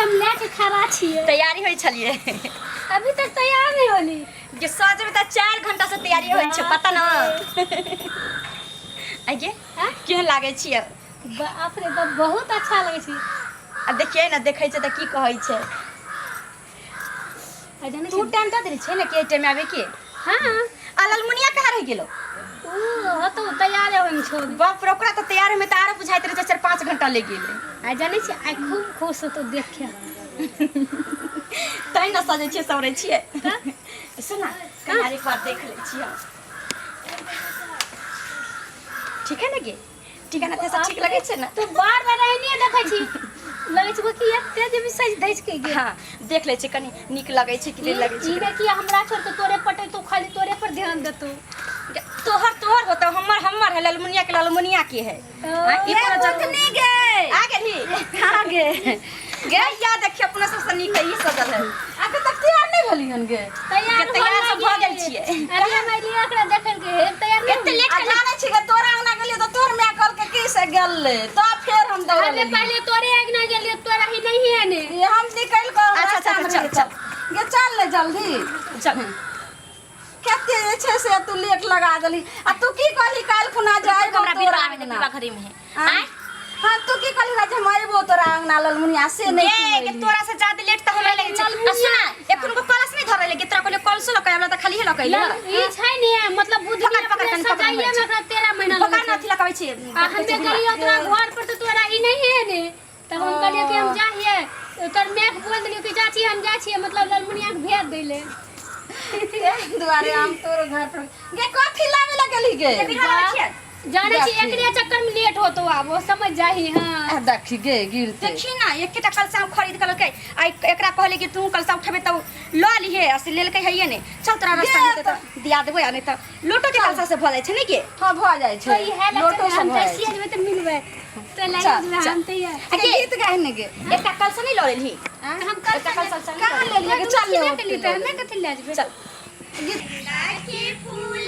हम ले के खड़ा छियै। तैयारी होइ छलियै। अभी तक तैयार नहीं होली। जे सजबै तऽ 4 घंटा से तैयारी होइ छै, पता न आगे। हाँ? केहन लागै छियै? बाप रे बाप, बहुत अच्छा लगै छै। आ देखियै ने, देखै छै तऽ की कहै छै? आ जानै तू छी? टाइम दऽ देली छै ने कि एहि टाइम आबै के? हाँ। आ ललमुनिया कहाँ रहि गेलो? ऊ होतो तैयार होइमे छौ। बाप रे, ओकरा तऽ तैयार होइमे तऽ आरो बुझाइत रहै छै 4-5 घंटा लागि गेलै। आ जानै छी, आइ खूब खुश होतो देख के। तैं ने सजै छियै सवरै छियै। सुन ना, कनि आर एक बार देख लै छियै। ठीक है ने गे? ठीक है ना? सब ठीक लगै छै ने? तू बार बार एहने देखै छी, लगै छै कि एते जे भी सज धज के गेल। हाँ, देख लै छियै कनि, नीक लगै छै कि नहि लगै ई छै। ने कि हमरा छोड़ के तोरे पटे तो खाली तोरे पर ध्यान देतो। तोहर तोहर होतो, हमर हमर है, ललमुनिया के ललमुनिया के है। हाँ, ई कोनो भूतनी गे। आ गेली? हाँ गे। गे या, देखियो, अपना सबसँ नीक ई सजल है। अखन तक तैयार नहि भेली हन गे? तैयार। के तैयार सब भऽ गेल छियै। अरे, हम अइलियै एकरा देखल के हे, तैयार नहीं। एते लेट आ के? जानै छी गे, तोरा अंगना गेलियै तऽ तोर माय कहलकै की से गेलै, तब फेर हम दौड़ल हमे एलियै। पहले तोरे अंगना गेलियै, तोरा ही नहीं है ने। ये हम निकलि कऽ अच्छा, रास्तामे अच्छा, रहियै। चल। गे, चल ने जल्दी। चल। कते जे छै से तू लेट लगा देली। आ तू की कहली काल्हि खुना जाय? हमरा बिरवा आबे दे, बिरवा घरे में है। आँय? हाँ, तू की कहली जे हम अयबो तोरा अंगना ललमुनिया, से नहि गे तू गे अयली। तोरा से ज्यादा लेट तऽ हमरा लगै छै। आ सुन, एखन को कलश नहि धरल गे, तोरा कहलियो कलशो लऽ के आबला तऽ खाली हे लऽ के अइले। ई छै ने, मतलब बुद्धि पकड़, पकड़, कनि पकड़। सजाइए में एकरा 13 महीना पकड़ लगै न, छै। अथी लऽ के अबै छी। आ हमे गेलियै तोरा घर पर तऽ तोरा ई नहीं है ने, तब हम कहलियै कि हम जाहियै। तोर माय के बोल देलियै कि चाची, हम जाइ छियै, मतलब ललमुनिया के भेज दै ले। एहि दुआरे हम तोरो घर पर गे कथी लाबे लए गेली गे? बिरवा लाबै छियै। जाने छी। देखी। एकरे चक्कर में लेट होतो, आब वो समझ जाही। हाँ। आ देखी गे, गिरते। देखी ना, एकेटा कलसा हम खरीद के ललकै। आ एकरा कहले कि तू कलसा उठेबे तऽ लऽ लिहे, आ से लेलकै हैये नहि। चल, तोरा रास्ता हेतै तऽ दिया देबै, आ नहि तऽ लोटो के कलसा से भऽ जाइ छै ने गे? हाँ, भऽ जाइ तो छै। ई है। लोटो हम से भऽ जाइ कैसे छै। जेबै तऽ मिलबै तऽ लागि चल, जेबै। चल। हम तैयार। आ गे, गीत गाहि ने गे। एकटा कलसा नहि लऽ लेलही? हम कल एकटा कलसा चल। कहाँ लेलियै गे? चल ले, के लिए ओते हमें कथी ले जेबै? चल। गीत। फूल।